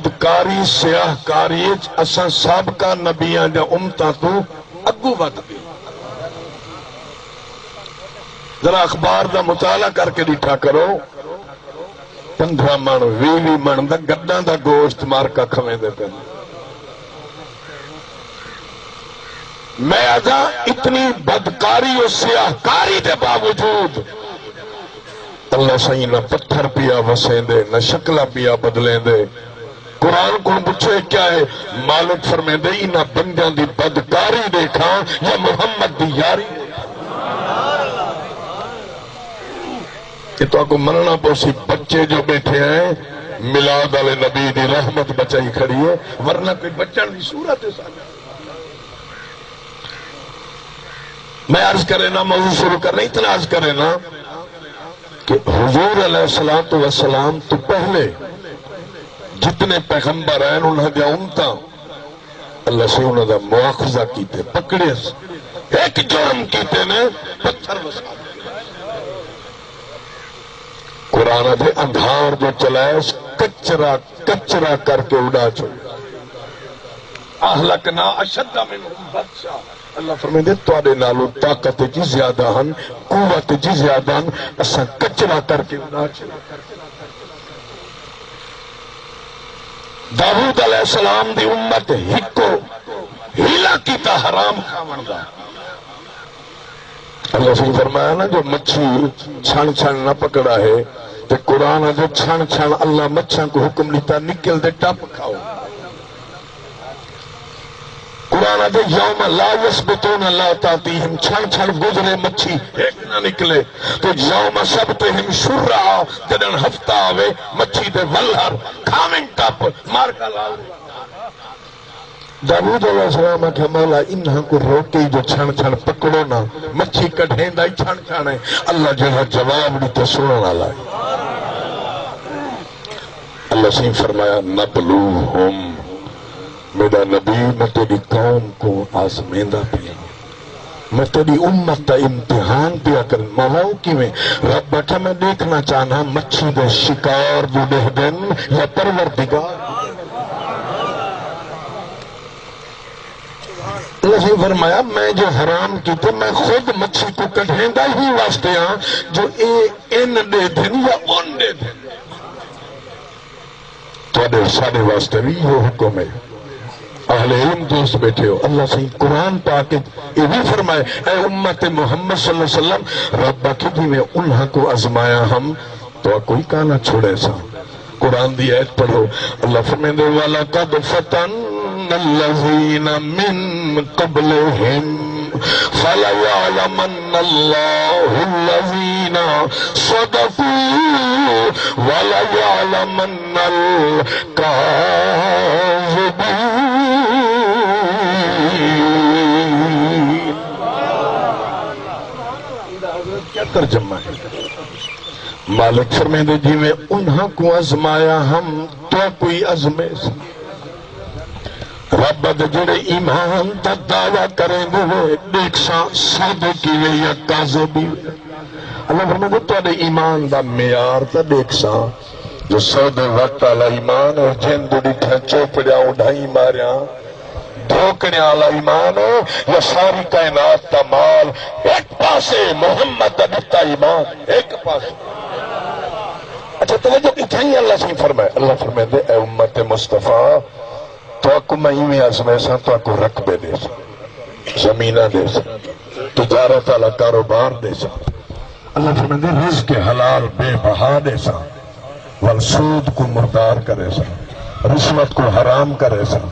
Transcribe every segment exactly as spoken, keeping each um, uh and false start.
بدکاری، سیاہ کاری اچ اساں سابقہ نبیاں دیاں امتاں توں اڳوں ودھ ڳئے۔ ذرا اخبار دا مطالعہ کر کے ݙٹھا کرو، پندرہ مݨ، ویہہ ویہہ مݨ دا گݙاں دا گوشت مارکا کھویندے پئن۔ میں آہداں، اتنی بدکاری و سیاہ کاری دے باوجود اللہ سائیں نہ پتھر پیا وسیندے، نہ شکلاں پیا بدلیندے۔ قرآن کوں پچھے کیا ہے؟ مالک فرمیندے، انہاں بندیاں دی بدکاری ݙیکھاں یا محمد دی یاری ݙیکھاں؟ کہ تہاکوں منݨا پوسی، بچے جو ٻیٹھے ہیں، میلاد والے نبی دی رحمت بچائی کھڑی ہے، ورنہ کوئی بچݨ دی صورت ہے ساݙے؟ میں عرض کرے نا، موضوع شروع کرنا، اتنا عرض کرے نا کہ حضور علیہ الصلوۃ والسلام تو پہلے جتنے پیغمبر ہیں، انہاں دیاں امتاں، اللہ سے انہاں دا مواخذہ کیتے، پکڑے، ایک جرم کیتے نے، پتھر وسا۔ قرآن دے اندھار جو چلائے، کچرا کچرا کر کے اݙا چھوڑیا۔ اہلکنا اشد منہم بطشا۔ اللہ فرمیندے، تہاݙے نالوں طاقت اچ زیادہ ہن، قوت اچ زیادہ ہن، اساں کچرا کر کے اݙا چھوڑیا۔ داؤد علیہ السلام دی امت ہکو حیلہ کیتا حرام کھاوݨ دا۔ اللہ سائیں فرمایا نا، جو مچھی چھݨ چھݨ نہ پکڑا ہے، تے قرآن آہدے چھݨ چھݨ اللہ مچھاں کوں حکم ݙتا، نکل دے ٹپ کھاؤ۔ قرآن آہدے، یوم لا یثبتون لا تاتیہم، چھݨ چھݨ گزرے مچھی ہک نہ نکلے، تے یوم صبتہم شرعا، جݙݨ ہفتہ آوے مچھی دے ولھر کھاون ٹپ مارکا لاؤ۔ داؤد علیہ السلام آکھیا، مولا، انہاں کوں روکے جو چھݨ چھݨ پکڑو نا، مچھی کڈھیندا ہی چھݨ چھݨ ہے۔ اللہ جیڑھا جواب ݙتے سݨݨ والا ہے۔ اللہ سائیں فرمایا، نبلوہم، میݙا نبی، میں تیݙی قوم کوں آزمیندا پیاں۔ میں تیݙی امت دا امتحان پیا کرن۔ مولا، او کیویں؟ رب آکھیا، میں ݙیکھݨا چاہنداں مچھی دے شکار دو ݙیہدن یا پروردگار۔ اللہ سائیں فرمایا، میں جو حرام کیتے، میں خود مچھی کوں کڈھیندا ہی واسطے ہاں جو اے ان ݙیہدن یا ان ݙیہدن۔ تہاݙے ساݙے واسطے وی ایہو حکم ہے۔ اہل علم دوست ٻیٹھے ہو، اللہ سائیں قرآن پاک اچ اے وی فرمائے، اے امت محمد صلی اللہ علیہ وسلم، رب آکھے جیویں انہاں کوں آزمایا ہم، تہاکوں وی کائناں چھوڑیساں۔ قرآن دی آیت پڑھو، اللہ فرمیندے، وَلَقَدْ فَتَنَّا الَّذِينَ مِن قَبْلِهِمْ فَلَيَعْلَمَنَّ اللَّهُ الَّذِينَ صَدَقُوا وَلَيَعْلَمَنَّ الْكَاذِبِينَ۔ کیا ترجمہ ہے؟ مالک فرمیندے، جیویں انہاں کوں آزمایا ہم، تہاکوں وی آزمیساں۔ رب دے جیڑھے ایمان دا دعویٰ کریندے وے، ݙیکھساں صادق ہی وے یا کاذب ہی وے۔ اللہ فرمیندے، تہاݙے ایمان دا معیار تاں ݙیکھساں، جو سودے وقت والا ایمان ہے، جن دو ݙٹھاں چوپڑیاں اڈھائیں ماریاں، دھوکڑیاں والا ایمان ہے، یا ساری کائنات دا مال ہک پاسے، محمد دا ݙتا ایمان ہک پاسے۔ اچھا، توجہ کتھائیں اللہ سائیں فرمائے؟ اللہ فرمیندے، اے امت مصطفیٰ، تہاکوں میں ایویں آزمیساں، تہاکوں رقبے ݙیساں، زمیناں ݙیساں، تجارت والا کاروبار ݙیساں۔ اللہ فرمیندے، رزق حلال بے بہا ݙیساں، ول سود کوں مردار کریساں، رشوت کوں حرام کریساں،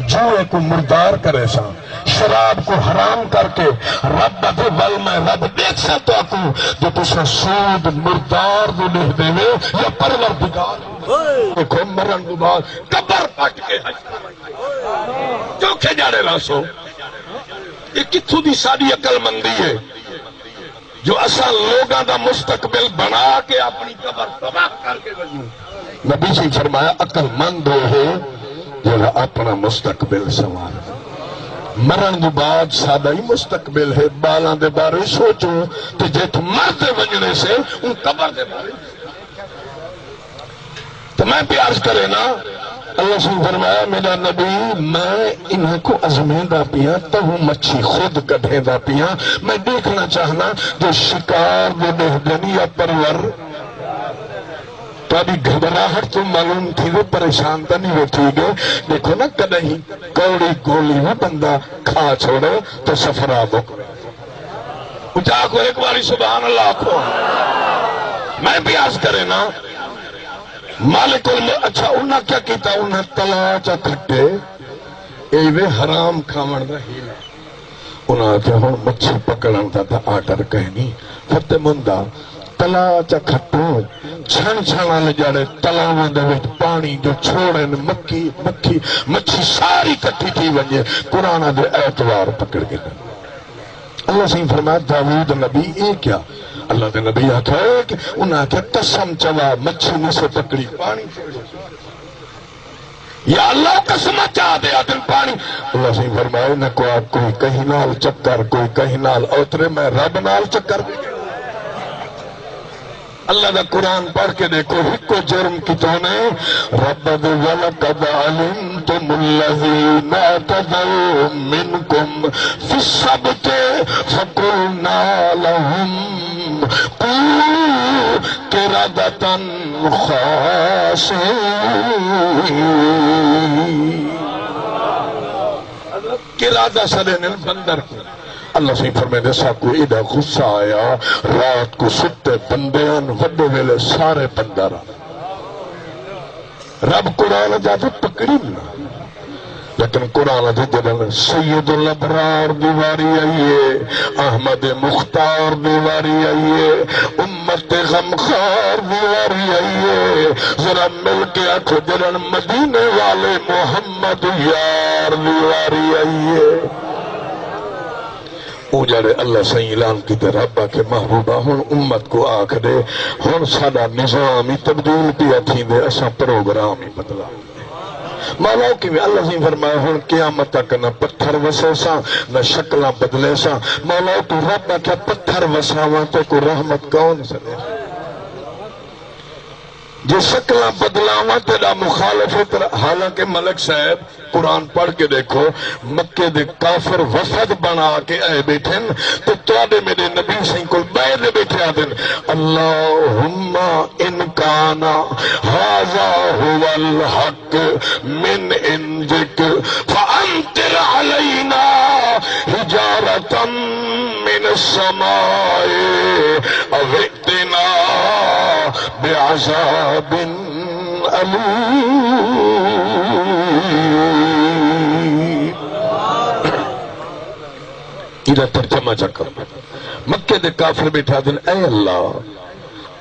جوئے کوں مردار کریساں، شراب کوں حرام کر کے رب آہدے، ول میں رب ݙیکھساں تہاکوں جو تساں سود مردار دو ݙیہدے وے یا پروردگار۔ ݙیکھو، مرݨ دو بعد قبر پٹ کے حشر، چوکھے ڄاڑے رہسو۔ اے کتھوں دی ساݙی عقل مندی ہے جو اساں لوگاں دا مستقبل بݨا کے اپݨی قبر تباہ کر کے ونڄوں؟ نبی سائیں فرمایا، عقل مند او ہے جیڑھا اپݨا مستقبل سنوارے۔ مرݨ دے بعد ساݙا ہی مستقبل ہے، ٻالاں دے بارے سوچو، تے جتھ مر تے ونڄݨے سے، اوں قبر دے بارے۔ تو میں پیاس کرے نا، اللہ سوں فرمایا، میرا نبی، میں انہاں کو ازمیندا پیاں، تہوں مچھی خود کڈھیندا پیاں۔ میں ݙیکھݨا چاہنا جو شکار دے ݙیہدن یا پرور تہاݙی گھبراہٹ توں معلوم تھیوے، پریشان تاں نہیں وے تھی ڳئے۔ ݙیکھو نا، کݙاہیں کوڑی گولی وی بندہ کھا چھوڑے تو سفرا مک ویندے۔ اچا آکھو ہک واری سبحان اللہ آکھو۔ میں پیاس کرے نا، مالک الم-، اچھا، انہاں کیا کیتا؟ انہاں تلا چا کھٹے، اے وے حرام کھاوݨ دا حیلہ۔ انہاں آکھیا، ہݨ مچھی پکڑݨ دا تاں آرڈر کائنی، فتح مند دا تلا چا کھٹو، چھݨ چھݨ والے جاڑے تلاواں دے وچ پاݨی جو چھوڑن، مکھی، مکھی، مچھی ساری کٹھی تھی ونڄے، قرآن دے اعتبار پکڑ گھن۔ اللہ سائیں فرمایا، داؤد نبی، اے کیا؟ اللہ دے نبی آکھیا، اے کہ، انہاں آکھیا، قسم چوا، مچھی نسے پکڑی، پاݨی چھوڑی۔ یا اللہ، قسم چا دے آدن پاݨی۔ اللہ سائیں فرمایا، نہ کو آپ کوئی کہیں نال چکر، کوئی کہیں نال اوترے، میں رب نال چکر۔ اللہ دا قرآن پڑھ کے ݙیکھو، ہکو جرم کیتو نے، رب دے، وَلَقَدْ عَلِمْتُمُ الَّذِينَ اعْتَدَوْا مِنْكُمْ فِي السَّبْتِ فَقُلْنَا لَهُمْ كُونُوا قِرَدَةً خَاسِئِينَ۔ قردہ سݙیندن بندر کوں۔ اللہ سائیں فرمیندے، ساکوں ایݙا غصہ آیا، رات کوں ستے بندے ہن، وݙے ویلے سارے بندر ہن۔ رب قرآن اچ آہدے پکڑی نہ، لیکن قرآن اچ جݙݨ سید الابرار دی واری آئی ہے، احمد مختار دی واری آئی ہے، امت غمخوار دی واری آئی ہے، ذرا مل کے آکھو، جݙݨ مدینے والے محمد یار دی واری آئی ہے۔ او جڑے اللہ سائیں اعلان کیتے، رب آکھے، محبوبا، ہݨ امت کوں آکھ ݙے، ہݨ ساݙا نظام ہی تبدیل پیا تھیندے، اساں پروگرام ہی بدلا۔ مولا، او کیویں؟ اللہ سائیں فرمایا، ہݨ قیامت تک نہ پتھر وسیساں، نہ شکلاں بدلیساں۔ مولا، او توں، رب آکھیا، پتھر وساواں تے کوئی رحمت کون سݙے؟ جے شکلاں بدلاواں تیݙا مخالف ہے تیرا، حالانکہ ملک صاحب، قرآن پڑھ کے ݙیکھو، مکے دے کافر وفد بݨا کے آئے ٻیٹھن تے تہاݙے میݙے نبی سائیں کول ٻہہ تے ٻیٹھے آہدن، اللہم ان کان ھذا ھو الحق من عندک فامطر علینا حجارة من السماء او ائتنا بعذاب الیم۔ ایدا ترجمہ چا کر۔ مکے دے کافر ٻیٹھے آہدن، اے اللہ،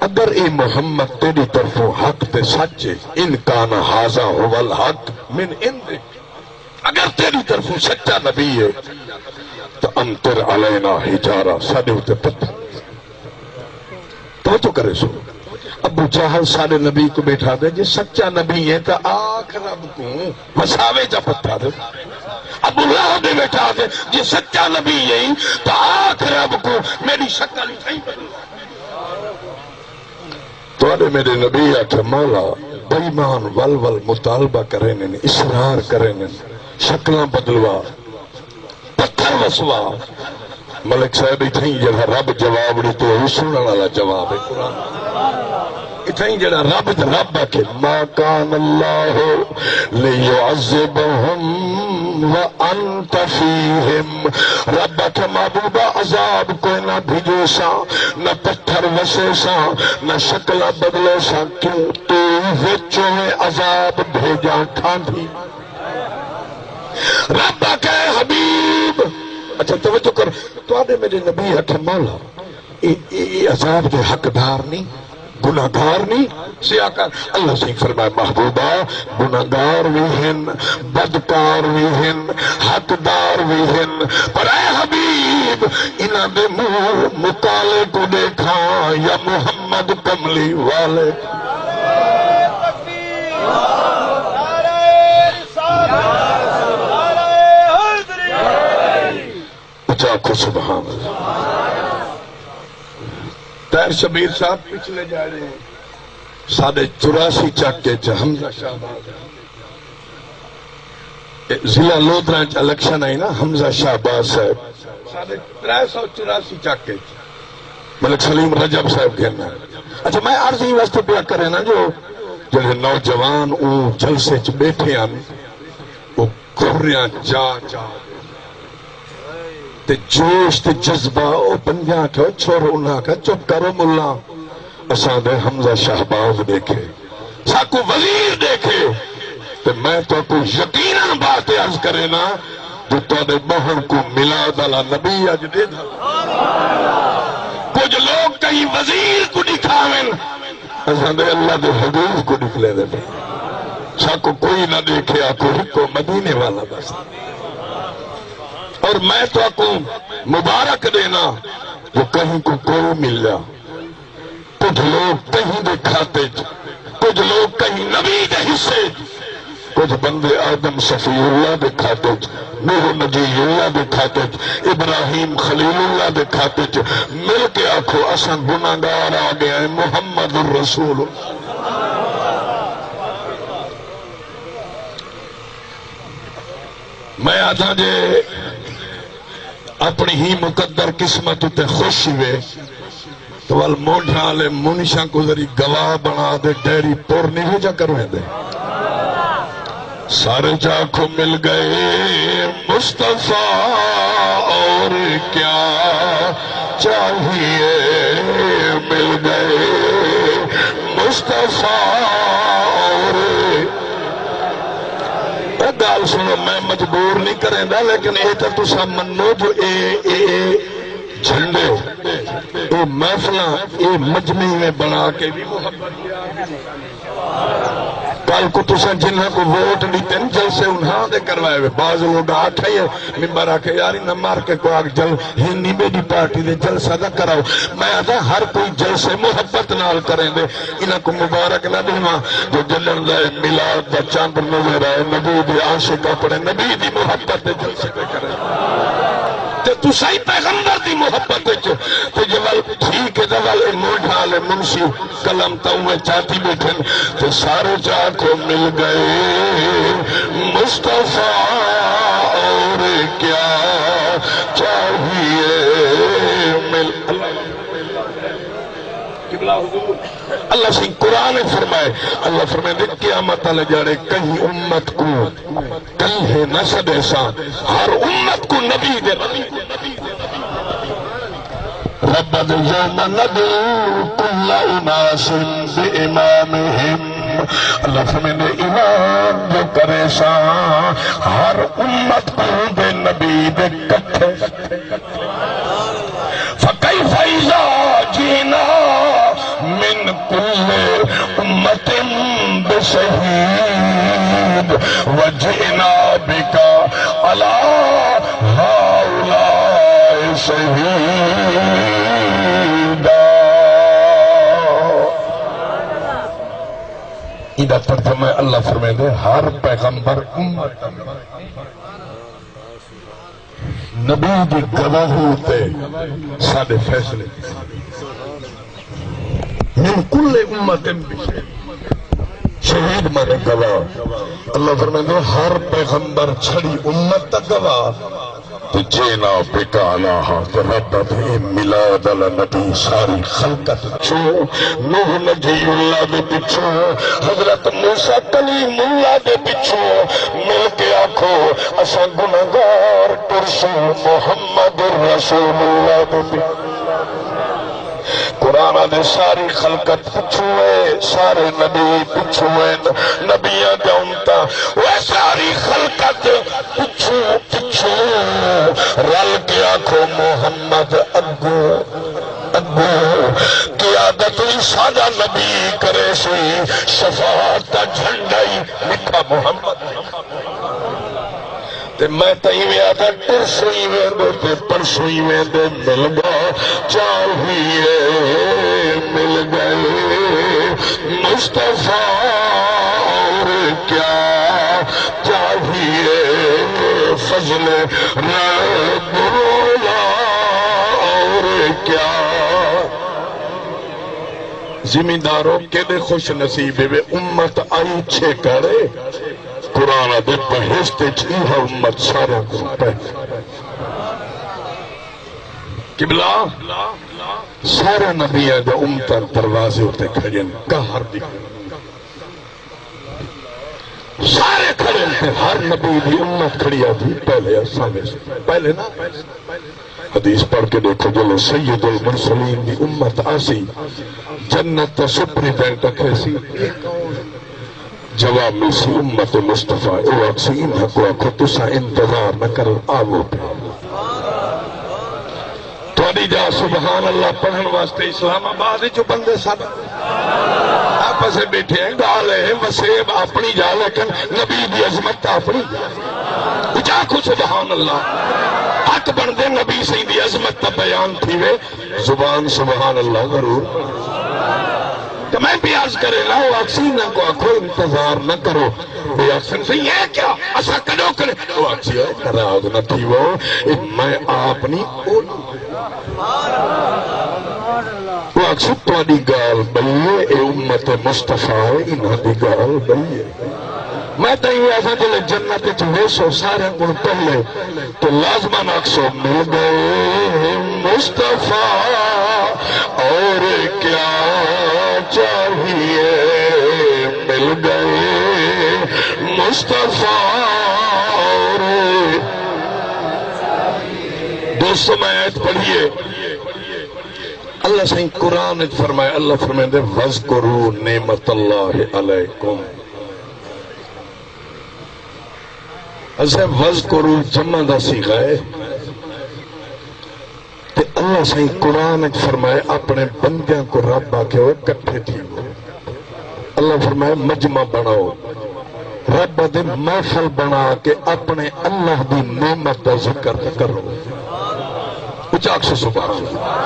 اگر اے محمد تیݙی طرفوں حق تے سچ ہے، ان کان ھذا ھو الحق من عندک، اگر تیݙی طرفوں سچا نبی ہے، تاں امطر علینا حجارہ، ساݙے اتے پتھر۔ توجہ کریسو، ابو جہل ساݙے نبی کوں ٻیٹھا آہدے، جے سچا نبی ہے تاں آکھ رب کوں وساوے چا پتھر۔ ابو لہب ٻیٹھا آہدے، جے سچا نبی ہے تاں آکھ رب کوں میݙی شکل اتھائیں بدلوا۔ تہاݙے میݙے نبی آکھیا، مولا، بے ایمان ول ول مطالبہ کریندن، اصرار کریندن، شکلاں بدلوا، پتھر وسوا۔ ملک صاحب، اتھائیں جڑا رب جواب ݙتے، او سݨݨ والا جواب ہے قرآن۔ اتھائیں جڑا رب، رب آکھے، ما کان اللہ لیعذبہم وانت فیہم۔ رب آکھے، محبوبا، عذاب کوئی نہ بھیجیساں، نہ پتھر وسیساں، نہ شکلاں بدلیساں۔ کیوں؟ توں وچ ہوویں، عذاب بھیجاں کھاندی۔ رب آکھے، حبیب، اچھا توجہ کر، تہاݙے میݙے نبی آکھے، مولا، اے، اے، اے عذاب دے حقدار نہیں، گناہگار نہیں، سیا کر۔ اللہ سائیں فرمائے، محبوبہ، گناہگار وی ہن، بدکار وی ہن، حقدار وی ہن، پر اے حبیب، انہاں دے منہ مکالے کوں ݙیکھاں یا محمد کملی والے؟ اچا آکھو سبحان اللہ۔ طاہر شبیر صاحب پچھلے جا رہے ہیں۔ ساݙے چوراسی چک اچ حمزہ شہباز، اے ضلع لودھراں اچ الیکشن آئی نا، حمزہ شہباز صاحب، ساݙے ترے سو چوراسی چک اچ ملک سلیم رجب صاحب گھن آئے۔ اچھا، میں عرض ایں واسطے پیا کرے نا جو جڑے نوجوان اوں جلسے اچ ٻیٹھے ہن، او کھریاں چا چا تے جوش تے جذبہ، او بندیاں آکھیا، او چھوڑ، انہاں آکھیا، چپ کرو ملا، اساں دے حمزہ شہباز ݙیکھے، ساکوں وزیر ݙیکھے، تے میں تہاکوں یقیناً بات عرض کرینا جو تہاݙے ٻہݨ کوں میلاد والا نبی اڄ ݙیدھا۔ کجھ لوگ کہیں وزیر کوں ݙکھاون، اساں دے اللہ دے حبیب کوں ݙکھلیندے پئے۔ ساکوں کوئی نہ ݙیکھے، آکھو ہکو مدینے والا بس۔ اور میں تہاکوں مبارک ݙینا جو کہیں کوں کوئی ملیا۔ کجھ لوگ کہیں دے کھاتے اچ، کجھ لوگ کہیں نبی دے حصے اچ، کجھ بندے آدم صفی اللہ دے کھاتے اچ، نوح نجی اللہ دے کھاتے اچ، ابراہیم خلیل اللہ دے کھاتے اچ۔ مل کے آکھو، اساں گناہگار آ ڳئے ہیں، محمد الرسول اللہ۔ میں آدھاں جے اپݨی ہی مقدر قسمت اتے خوش ہیوے، تو ول مونڈھاں آلے منشاں کوں ذری گواہ بݨا تے ڈیری پر نہیں ویجا کرویندے۔ سارے جا کو مل گئے مصطفیٰ، اور کیا چاہیے، مل گئے مصطفیٰ، اور اے ڳالھ سݨو، میں مجبور نہیں کریندا، لیکن اے تاں تساں منو جو اے، اے، اے جھنڈے، اے محفلاں، اے مجمع میں بݨا کے بھی محبت۔ کل کو تساں جنہاں کو ووٹ ݙتے ن، جلسے انہاں دے کروائے وے۔ بعض لوگ آکھے، ممبر آکھے، یار، انہاں مار کے کو آگ جل ہی نہیں میری پارٹی دے جلسہ دا کراؤ۔ میں آدھا، ہر کوئی جلسے محبت نال کریں دے۔ انہاں کوں مبارک نہ ݙیواں جو جلݨ دا اے میلاد دا چندر نظر آئے، نبی دے عاشق اپݨے نبی دی محبت دے جلسے پئے کرن۔ تے تساں ہی پیغمبر دی محبت اچ، تے جے ول ٹھیک ہے، تے ول اے مونڈھاں آلے منشی قلم تاں اوویں چاتی ٻیٹھن، تے سارے چا آکھو مل گئے مصطفیٰ، اور کیا چاہیے، مل۔ قبلہ حضور، اللہ سائیں قرآن اچ فرمائے، اللہ فرمائے دے، قیامت والے ݙیہاڑے کہیں امت کوں کلھے نہ سݙیساں، ہر امت کوں نبی دے رب۔ رب یوم ندعو کل اناس بامامہم۔ اللہ فرمائے دے، ایمان جو کریساں، ہر امت کوں دے نبی دے کٹھے۔ فكيف إذا جئنا من كل أمة بشهيد وجئنا بك على هؤلاء شهيدا۔ ایندا ترجمہ اللہ فرمیندے، ہر پیغمبر امت نبی دی گواہی اتے ساݙے فیصلے۔ من کل امت، شہید مانے گواہ۔ اللہ فرمیندے، ہر پیغمبر چھڑی امت دا گواہ۔ تے جئنا بک علی ہا، تے رب دے میلاد والا نبی ساری خلقت پچھوں، نوح نجی اللہ دے پچھوں، حضرت موسیٰ کلیم اللہ دے پچھوں، مل کے آکھو، اساں گنہگار ٹرسوں محمد رسول اللہ دے پچھوں۔ قرآن دے ساری خلقت پچھوں ہے، سارے نبی پچھوں ہیں، نبیاں دے امتاں، وہ ساری خلقت پچھوں، پچھوں رل کے آکھو محمد اڳوں، اڳوں۔ قیادت وی ساݙا نبی کریسی، شفاعت دا جھنڈا ہی مٹھا محمد۔ تے میں تاں ایویں آکھاں، ٹرسوں ہی ویندے تے پرسوں ہی ویندے، مل گئے چاہیے، مل گئے مصطفیٰ، اور کیا چاہیے، فضل رب مولا، اور کیا۔ زمیندارو، کیݙے خوش نصیب ہیوے، امت آئی چھیکڑ۔ قرآن آہدے، بہشت اچ ایہا امت ساریاں کوں پہلے۔ قبلہ، سارے نبیاں دے امتاں دروازے اتے کھڑین، قہر دی۔ سارے کھڑے ہن تے ہر نبی دی امت کھڑی آہدی، پہلے اساں ویسوں۔ پہلے نہ، حدیث پڑھ کے ݙیکھو، جلو سید المرسلین دی امت آسی، جنت دا سپریڈنٹ اکھیسی، جواب ملسی امت مصطفیٰ، او آکھسی، انہاں کوں آکھو تساں انتظار نہ کرو، آوو پیا۔ تہاݙی جا سبحان اللہ پڑھݨ واسطے اسلام آباد اچوں بندے سݙ آپس اچ ٻیٹھے ہیں، ڳالھ ہے وسیب اپݨی جا، لیکن نبی دی عظمت تاں اپݨی جا۔ اچا آکھو سبحان اللہ۔ حق بݨدے نبی سئیں دی عظمت دا بیان تھیوے، زبان سبحان اللہ ضرور۔ تے میں بھی عرض کرے لا، او آکھسی، انہاں کوں آکھو انتظار نہ کرو۔ اے آکھسن، سئیں، اے کیا؟ اساں کݙوں کرے؟ او آکھسی، اے ناراض نہ تھیوو، اے میں آپ نی، او نی۔ او آکھسی، تہاݙی ڳالھ ٻئی ہے، اے امت مصطفیٰ ہے، انہاں دی ڳالھ ٻئی ہے۔ میں تاں ایویں آکھاں، جلے جنت اچ ویسو ساریاں کوں پہلے، تو لازماً آکھسو، مل گئے مصطفیٰ، اور کیا چاہیے، مل گئے مصطفیٰ اور۔ دوستو، میں آیت پڑھیے، اللہ سائیں قرآن وچ فرمائے، اللہ فرمیندے، "واذکروا نعمت اللہ علیکم۔" اسے واذکروا جمع دا صیغہ ہے۔ تے اللہ سائیں قرآن وچ فرمائے، اپݨے بندیاں کوں رب آکھے، "اوئے کٹھے تھیوو۔" اللہ فرمائے، "مجمع بݨاؤ۔" رب آہدے، "محفل بݨا کے اپݨے اللہ دی نعمت دا ذکر تے کرو۔" اچا آکھسو سبحان اللہ۔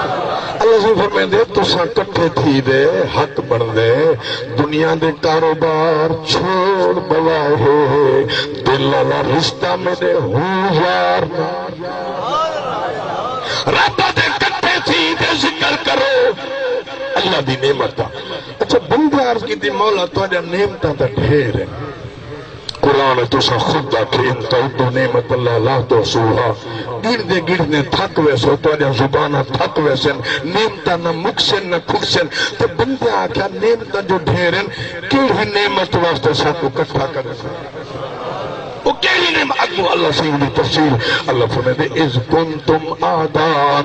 اللہ سائیں فرمیندے، تساں کٹھے تھی دے حق بݨدے، دنیا دے کاروبار چھوڑ ٻلاہے، دل والا رشتہ میݙے ہوں یار نال۔ رب آہدے، کٹھے تھی تے ذکر کرو اللہ دی نعمت دا۔ اچھا، بندے عرض کیتی، "مولا، تہاݙیاں نعمتاں تاں ڈھیر ہن۔" قرآن تساں خود آکھے، "ان تعدوا نعمت اللہ لا تحصوها۔" ڳݨدے ڳݨدے تھک ویسو، تہاݙیاں زباناں تھک ویسن، نعمتاں نہ مکسن نہ کھکسن۔ تے بندے آکھیا، "نعمتاں جو ڈھیر ہن، کیڑھی نعمت واسطے ساکوں کٹھا کرݨا؟" او کیڑھی نعمت؟ اڳوں اللہ سائیں دی تفصیل، اللہ فرمیندے، "اذ کنتم اعداء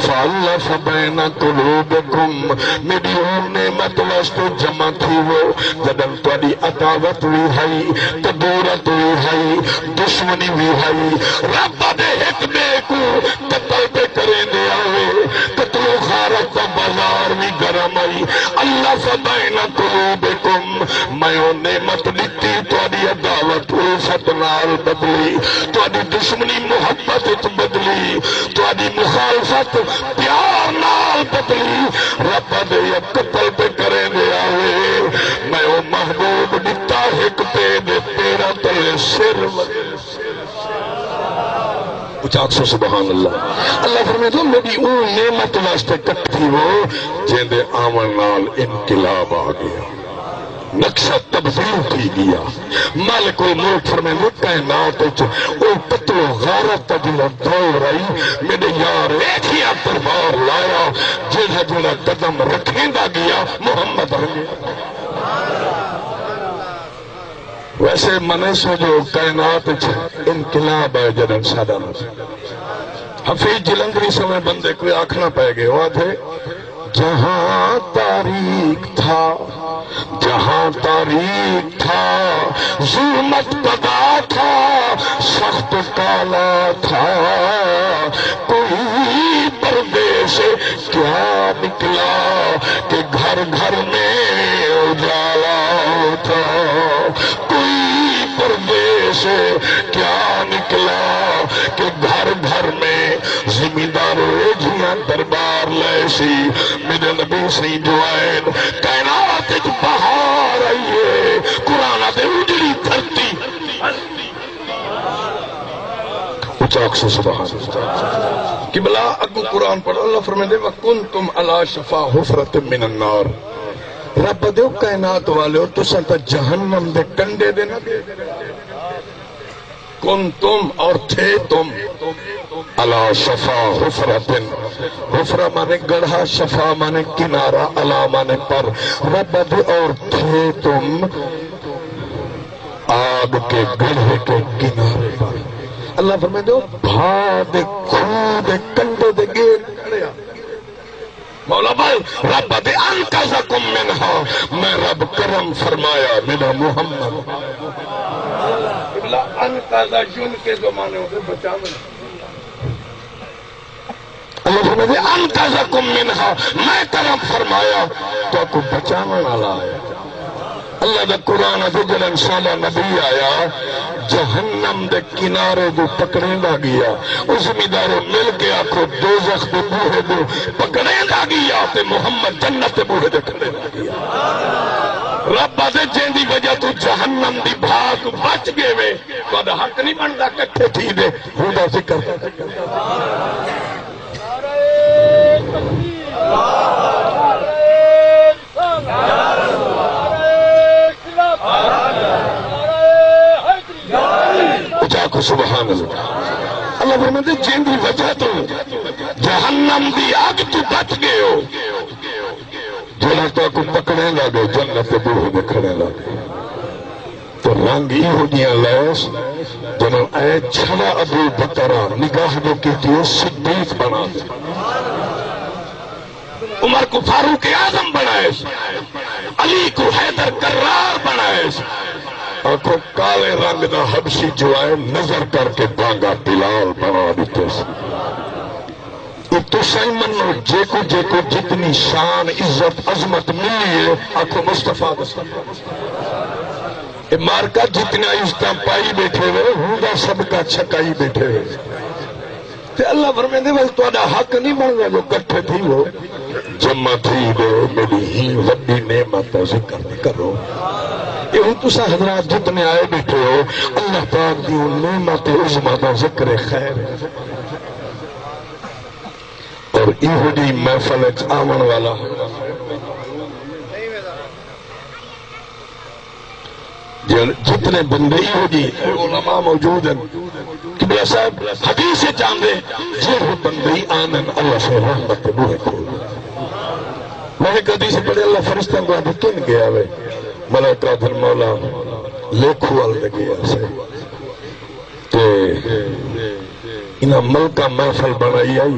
فالف بین قلوبکم۔" میݙی او نعمت واسطے جمع تھیوو، جݙݨ تہاݙی عداوت وی ہئی، کدورت وی ہئی، دشمنی وی ہئی۔ رب آہدے، ہک ٻئے کوں قتل پئے کریندے آئے، قتل و غارت دا بازار وی گرم ہئی۔ الف بین قلوبکم، میں او نعمت ݙتی، تہاݙی عداوت الفت نال بدلی، تہاݙی دشمنی محبت وچ بدلی، تہاݙی مخالفت پیار نال بدلی۔ رب آہدے، یا قتل پئے کریندے آئے، میں او محبوب ݙتا، ہک پئے دے پیراں تلے سر ودے۔ اچا آکھسو سبحان اللہ۔ اللہ فرمیندے، میݙی اوں نعمت واسطے کٹھے تھیوو، جیندے آوݨ نال انقلاب آ ڳیا، نقشہ تبدیل تھی ڳیا۔ مالک الملک فرمیندے، کائنات وچ او قتل و غارت دا جیڑھا دور آئی، میݙے یار ایجھیاں تلوار لایا، جیڑھا جیڑھا قدم رکھیندا ڳیا، محمد رنگے۔ ویسے منیسو جو کائنات اچ انقلاب آئے جݙݨ ساݙا نہ تھی۔ حفیظ جلندری سویں بندے کوں آکھݨا پئے ڳئے، او آہدے، جہاں تاریک تھا، جہاں تاریک تھا، ظلمت پدا تھا، سخت کالا تھا، کوئی پردے سے کیا نکلا کہ گھر گھر میں اجالا تھا۔ کوئی پردے سے کیا نکلا کہ گھر گھر میں زمیندار ایجھیاں دربار لائے سی۔ میݙے نبی سئیں جو آئن، کائنات اچ بہار آئی ہے، قرآن آہدے اجڑی دھرتی۔ اچا آکھسو سبحان اللہ۔ قبلہ اڳوں قرآن پڑھو، اللہ فرمیندے، "وکنتم علی شفا حفرۃ من النار۔" رب آہدے، او کائنات والیو، تساں تاں جہنم دے کنڈے دے نہ تھے۔ کنتم، اور تھے تم، علی شفا حفرۃ۔ حفرہ معنی گڑھا، شفا معنی کنارہ، علی معنی پر۔ رب آہدے، اور تھے تم آگ کے گڑھے کے کنارے پر۔ اللہ فرمیندے، او بھاء دے کھوہ دے کنڈے دے ڳے کھڑے ہا۔ مولا بھائی، رب آہدے، انقذکم منہا، میں رب کرم فرمایا، میݙا محمد۔ قبلہ، انقذ ینقذ معنی ہوندے بچاوݨ۔ اللہ فرمیندے، انقذکم منہا، میں کرم فرمایا، تہاکوں بچاوݨ والا آیا۔ اللہ دا قرآن آہدے، جݙݨ ساݙا نبی آیا، جہنم دے کنارے کوں پکڑیندا ڳیا۔ او زمیندارو، مل کے آکھو، دوزخ دے بوہے کوں پکڑیندا ڳیا تے محمد جنت دے بوہے تے کھڑیندا ڳیا۔ رب آہدے، جیندی وجہ توں جہنم دی بھاہ توں بچ ڳئے وے، تہاݙا حق نہیں بݨدا کٹھے تھی ݙے ہوندا ذکر۔ اچا آکھو سبحان اللہ۔ اللہ فرمیندے، جیندی وجہ توں جہنم دی اگ توں بچ ڳئے ہو، جیڑھا تہاکوں پکڑیندا ڳئے، جنت دے بوہے تے کھڑیندا ڳئے۔ تے رنگ ایہو جیہاں لیس، جݙݨ اے چھڑا ابو بکر آ، نگاہ جو کیتی او صدیق بݨا ݙتے۔ عمر کوں فاروق اعظم بݨائیس، علی کوں حیدر کرار بݨائیس۔ آکھو، کالے رنگ دا حبشی جو آئے، نظر کر کے بانگا بلال بݨا ݙتیس۔ اے تساں ہی منو، جیکوں جیکوں جتنی شان، عزت، عظمت ملی ہے، آکھو مصطفیٰ دا صدقہ۔ اے مارکا جتنیاں عزتاں پائی ٻیٹھے وے، ہوندا صدقہ چھکائی ٻیٹھے وے۔ تے اللہ فرمیندے، ول تہاݙا حق نہیں بݨدا جو کٹھے تھیوو، جمع تھی ݙے، میݙی ہی وݙی نعمت دا ذکر تے کرو۔ اے ہݨ تساں حضرات جتنے آئے ٻیٹھے ہو، اللہ پاک دی اوں نعمت عظمیٰ دا ذکر خیر ہے۔ اور ایہو جئی محفل اچ آوݨ والا جن-، جتنے بندے ایہو جی علماء موجود ہیں، قبلہ صاحب حدیث اچ آندے، جیڑھے بندے ہی آندن، اللہ سئیں رحمت دے بوہے کھول ݙیندے۔ میں ہک حدیث پڑھی، اللہ فرشتیاں کوں آہدے، کن ڳیا وے؟ ملائکہ آہدن، مولا، لیکھو ول تے ڳیا سے۔ تے انہاں ملکاں محفل بݨائی آئی،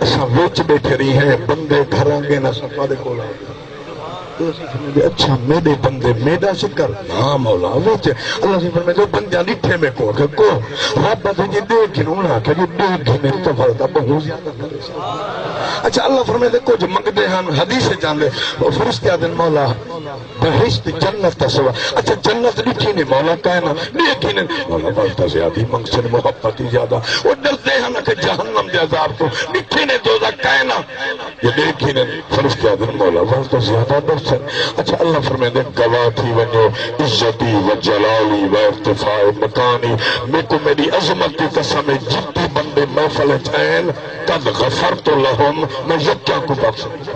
اساں وچ ٻیٹھے رہی ہیں، بندے گھراں ڳئن، اساں تہاݙے کول آ ڳئے۔ تے اساں فرمایا، اچھا، میݙے بندے، میݙا ذکر؟ ہاں مولا، وچ۔ اللہ سئیں فرمایا، بندیاں ݙٹھے میکوں؟ آکھیا، کو؟ رب آہدے، جے ݙیکھ گھنن، انہاں آکھیا، جے ݙیکھ گھنن تاں ول تاں ٻہوں زیادہ کرے۔ اچھا، اللہ فرمیندے، کجھ منگدے ہن، حدیث اچ آندے، او فرشتے آہدن، مولا، بہشت جنت دا سوا۔ اچھا، جنت ݙٹھی نے؟ مولا، کائے نہ۔ ݙیکھ گھنن؟ مولا، ول تاں زیادہ ہی منگسن، محبت ہی زیادہ۔ او ݙردے ہن کہ جہنم دے عذاب توں۔ ݙٹھی نے؟ دوزخ، کائے نہ؟ جے ݙیکھ گھنن؟ فرشتے آہدن، مولا، ول تاں زیادہ ݙردن۔ اچھا، اللہ فرمیندے، گواہ تھی ونڄو، عزتی و جلالی و ارتفاع مکانی، میکوں میݙی عظمت دی قسم ہے، جتنے بندے محفل اچ آئن، قد غفرت لہم، میں یکیاں کوں بخش ݙتا۔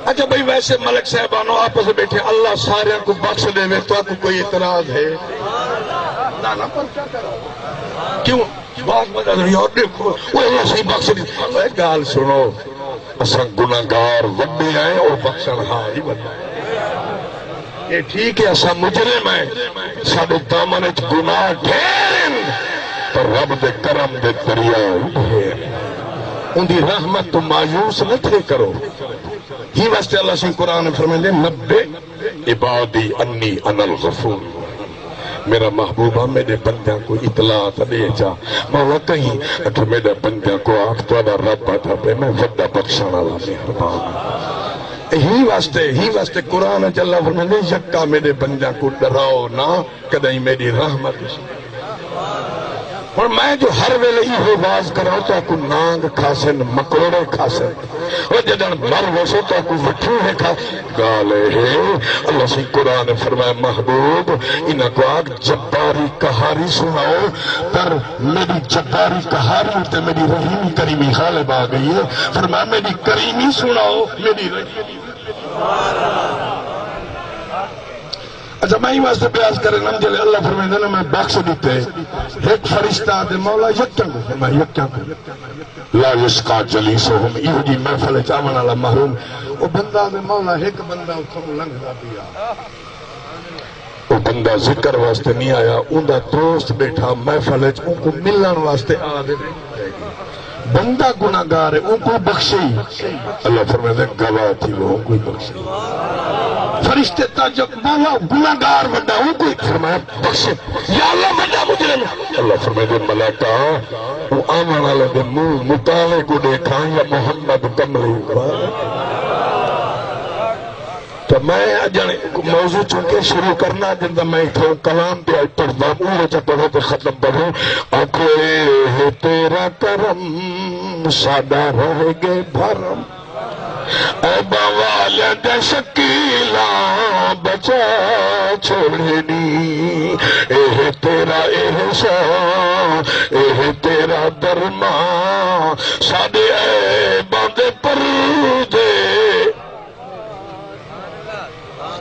اچھا بھئی، ویسے ملک صاحبانو، آپس وچ ٻیٹھے، اللہ ساریاں کوں بخش ݙیوے، تہاکوں کوئی اعتراض ہے؟ نہ، نہ، پرچہ کرو۔ کیوں؟ بعض وجہ سے، یار ݙیکھو، او اللہ سئیں بخش ݙیندے۔ اے ڳالھ سݨو، اساں گناہگار وݙے ہیں، او بخشݨ ہار ہی وݙا ہے۔ اے ٹھیک ہے، اساں مجرم ہیں، ساݙے دامن اچ گناہ ڈھیر ہن، پر رب دے کرم دے دریا وی ڈھیر ہن۔ اوندی رحمت توں مایوس نہ تھے کرو۔ ہی واسطے اللہ سئیں قرآن فرمیندے، نبئ عبادی انی انا الغفور الرحیم۔ میرا محبوب آ، میݙے بندیاں کوں اطلاع تاں ݙے چا۔ مولا کہیں آکھے، میݙے بندیاں کوں آکھ، تہاݙا رب آہدا پئے، میں وݙا بخشݨ والا مہربان ہاں۔ ہی واسطے، ہی واسطے قرآن اچ اللہ فرمیندے، یکا میݙے بندیاں کوں ݙراؤ نہ، کݙاہیں میݙی رحمت۔ ہݨ میں جو ہر ویلے ایہو واز کراں، تہاکوں نانگ کھاسن، مکوڑے کھاسن۔ او جݙݨ مر ویسو، تہاکوں وٹھوہے کھا۔ ڳالھ اے ہے، اللہ سئیں قرآن فرمایا، محبوب، انہاں کوں آکھ، جباری قہاری سݨاؤ، پر میݙی جباری قہاری اتے میݙی رحیمی کریمی غالب آ ڳئی ہے۔ فرمایا، میݙی کریمی سݨاؤ، میݙی رحیمی۔ اچھا، میں ایں واسطے پیا عرض کریناں، جیلے اللہ فرمیندے نا، میں بخش ݙتے، ہک فرشتہ آہدے، مولا، یکیاں کوں؟ فرمایا، یکیاں کوں۔ لا یشقی جلیسہم، ایہو جی محفل اچ آوݨ والا محروم۔ او بندہ آہدے، مولا، ہک بندہ اتھوں لنگھدا پیا، او بندہ ذکر واسطے نہیں آیا، اوندا دوست ٻیٹھا محفل اچ، اونکوں ملݨ واسطے آ تے بندہ گناہگار ہے، اونکوں بخشے۔ اللہ فرمیندے، گواہ تھی، اونکوں کوئی بخشے۔ فرشتے تعجب، مولا، گناہگار وݙا، اونکوں کوئی؟ فرمایا، بخشے۔ یا اللہ، وݙا مجرم ہے۔ اللہ فرمیندے، ملائکہ، او آوݨ والے دے منہ مٹاوے کوں ݙیکھاں یا محمد کملی کوں؟ تو میں اڄݨ موضوع چونکہ شروع کرنا، جݙاں میں اتھوں کلام تے اڄ پڑھدا، اونہہ چا پڑھو تے ختم پڑھو۔ آکھو، اے ہے تیرا کرم، ساݙا رہ ڳئے بھرم، عیباں والیاں دیاں شکیلاں بچا چھوڑینی۔ اے ہے تیرا احسان، اے ہے تیرا درمان، ساݙے عیباں دے پردے۔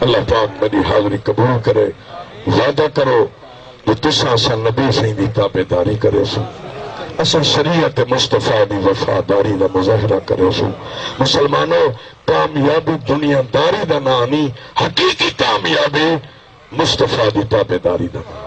اللہ پاک میݙی حاضری قبول کرے۔ وعدہ کرو جو تساں اساں نبی سئیں دی تابعداری کریسوں، اساں شریعت مصطفیٰ دی وفاداری دا مظاہرہ کریسوں۔ مسلمانو، کامیابی دنیا داری دا ناں نی، حقیقی کامیابی مصطفیٰ دی تابعداری دا ناں۔